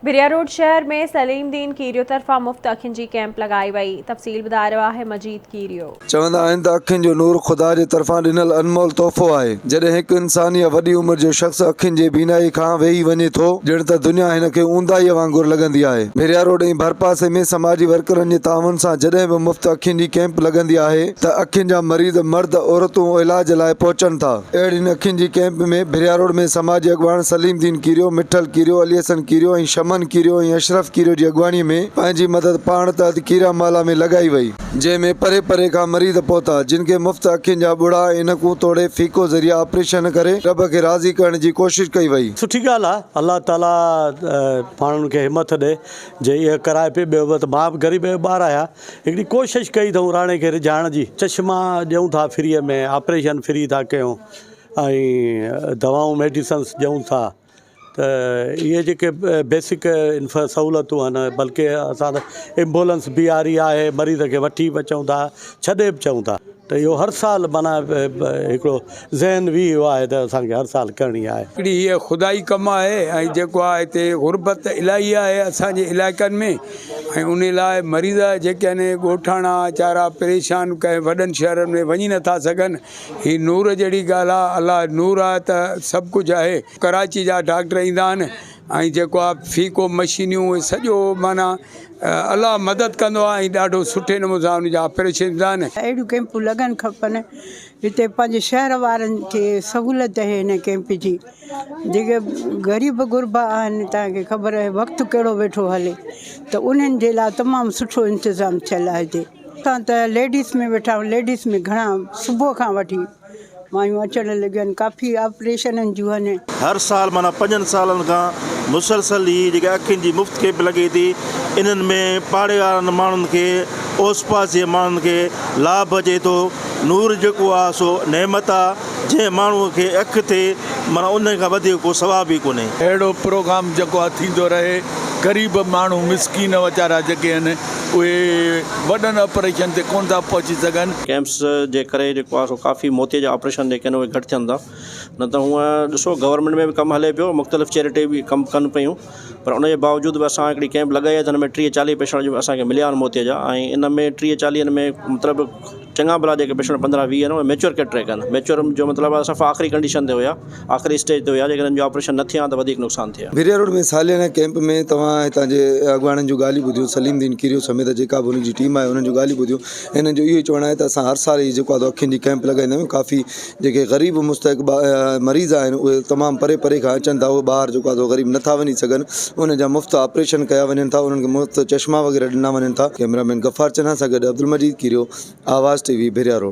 ڀريا road شهر ۾ سليم دين ڪيريو طرفان مفت اکين جي ڪئمپ لڳائي وئي، تفصيل ٻڌائي رهيو آهي مجيد ڪيريو. چوندا آهن ته اکين جو نور خدا جي طرفان ڏنل انمول تحفو آهي. جڏهن هڪ انسان يا وڏي عمر جو شخص اکين جي بينائي کان ويهي وڃي ٿو، ڄڻ ته دنيا هن کي اونداهيء وانگر لڳندي آهي. ڀريا روڊ ۽ ڀرپاسي ۾ سماجي ورڪرن جي تعاون سان جڏهن به مفت اکين جي ڪئمپ لڳندي آهي ته اکين جا مريض مرد، عورتون علاج لاء پهچن ٿا. اهڙين اکين جي ڪئمپ ۾ ڀريا روڊ ۾ سماجي اڳواڻ سليم دين ڪيريو، مٺل ڪيريو، علي حسن ڪيريو ۽ شمن ڪيريو ۽ اشرف ڪيريو جي اڳواڻي ۾ پنهنجي مدد پاڻ تحت ڪيريا محلا ۾ لڳائي وئي، جنهن ۾ پري پري کان مريض پهتا، جن کي مفت اکين جا ٻڙا ۽ عينڪون توڙي فيڪو ذريعي آپريشن ڪري رب کي راضي ڪرڻ جي ڪوشش ڪئي وئي. سٺي ڳالهه آ الله تعالي ماڻهن کي همٿ ڏي جي اهي ڪرائي پئي ٻيو ته مان به غريب جو ٻار آهيان هڪڙي ڪوشش ڪئي اٿئون راڻي کي رجهائڻ جي. چشما ڏيون ٿا فريء ۾ آپريشن فري ٿا ڪيون ۽ دوائون ميڊيسنس ڏيون ٿا ته اهي جيڪي بيسڪ سهولتون آهن بلڪه اسان ته ايمبولنس بيهاري آهي مريض کي وٺي به اچون ٿا ڇڏي به اچون ٿا ته اهو هر سال معنيٰ هڪڙو ذهن به اهو آهي ته اسان کي هر سال ڪرڻي آهي. هڪڙي هيء خدائي ڪم آهي ۽ جيڪو آهي هتي غربت الاهي آهي اسان جي علائقن ۾ ۽ ان لاء مريض جيڪي آهن ڳوٺاڻا ويچارا پريشان ڪنهن وڏن شهرن ۾ وڃي نٿا سگهن هي نور جهڙي ڳالهه آهي الله نور آهي ته سڀ ڪجهه آهي ڪراچي جا ڊاڪٽر ايندا آهن ۽ جيڪو آهي فيڪو مشينيون سڄو معنيٰ الله مدد ڪندو آهي ۽ ڏاڍو سٺي نموني سان ان جا آپريشن ٿيندا آهن. اهڙيون ڪئمپون لڳڻ کپن هتي پنهنجي شهر وارن کي سهولت آهي هن ڪئمپ جي جيڪي غريب غربا آهن توهان کي خبر آهي وقت ڪهڙو ويٺو هلي ته انهن جي لاء تمام سٺو انتظام ٿيل آهي هتي اسان ته ليڊيز ۾ ويٺا آهيون ليڊيز ۾ گهڻا صبح کان وٺي مايون اچڻ لڳيون آهن ڪافي آپريشنن جون آهن. هر سال معنيٰ پنجن سالن کان مسلسل هي جيڪا اکين جي مفت ڪئمپ لڳي ٿي انهن ۾ پاڙي وارن ماڻهن کي اوس پاس جي ماڻهن کي لاڀ اچي ٿو نور جيڪو آ سو نعمت آ جنهن ماڻهو کي اک ٿئي معنيٰ ان کان وڌيڪ ڪو ثواب ئي ڪونهي. اهڙو پروگرام جيڪو آ ٿيندو رهي غريب ماڻهو مسڪين ويچارا جيڪي آهن اهي وڏن آپريشن تي ڪونه ٿا پهچي سگهن. ڪئمپس جي ڪري جيڪو آهي سو ڪافي موتيي جا آپريشن جيڪي آهن اهي گهٽ ٿين ٿا نه ته هونء ڏسو گورنمينٽ ۾ به ڪم هلي پيو مختلف چيرٽي به ڪم ڪن پيون پر ان جي باوجود به اسان هڪڙي ڪئمپ لڳائي آهي ته ان ۾ 30 40 پيشنٽ جو اسانکي مليا آهن موتيي جا ۽ ان ۾ 30 40 ۾ مطلب چڱا ڀلا جيڪي پيشنٽ 15 20 آهن اهي ميچور ڪيٽريڪ آهن ميچور جو مطلب آهي صفا آخري ڪنڊيشن تي هيا آخري اسٽيج تي هيا جيڪڏهن ان جو آپريشن نه ٿئي ها ته وڌيڪ نقصان ٿئي ها. ڀريا روڊ ۾ ساليانه ڪئمپ ۾ توهان هتان جي اڳواڻن جون ڳالهيون ٻڌيون سليم دين ڪيريو سميت جيڪا به انهن جي ٽيم آهي انهن جون ڳالهيون ٻڌيون انهن جو اهو ئي چوڻ آهي ته اسان هر سال هي جيڪو آهي اکين جي ڪئمپ لڳائيندا آهيون ڪافي جيڪي غريب مستحق مريض آهن اهي تمام پري پري کان اچن ٿا اهي ٻاهر جيڪو آهي غريب نٿا وڃي سگهن انهن جا مفت آپريشن ڪيا وڃن ٿا انهن کي مفت چشما وغيره ڏنا وڃن ٿا ڪئميرا مين غفار چنا سان گڏ Abdul Majeed Kerio Awaz T V Bhiria road.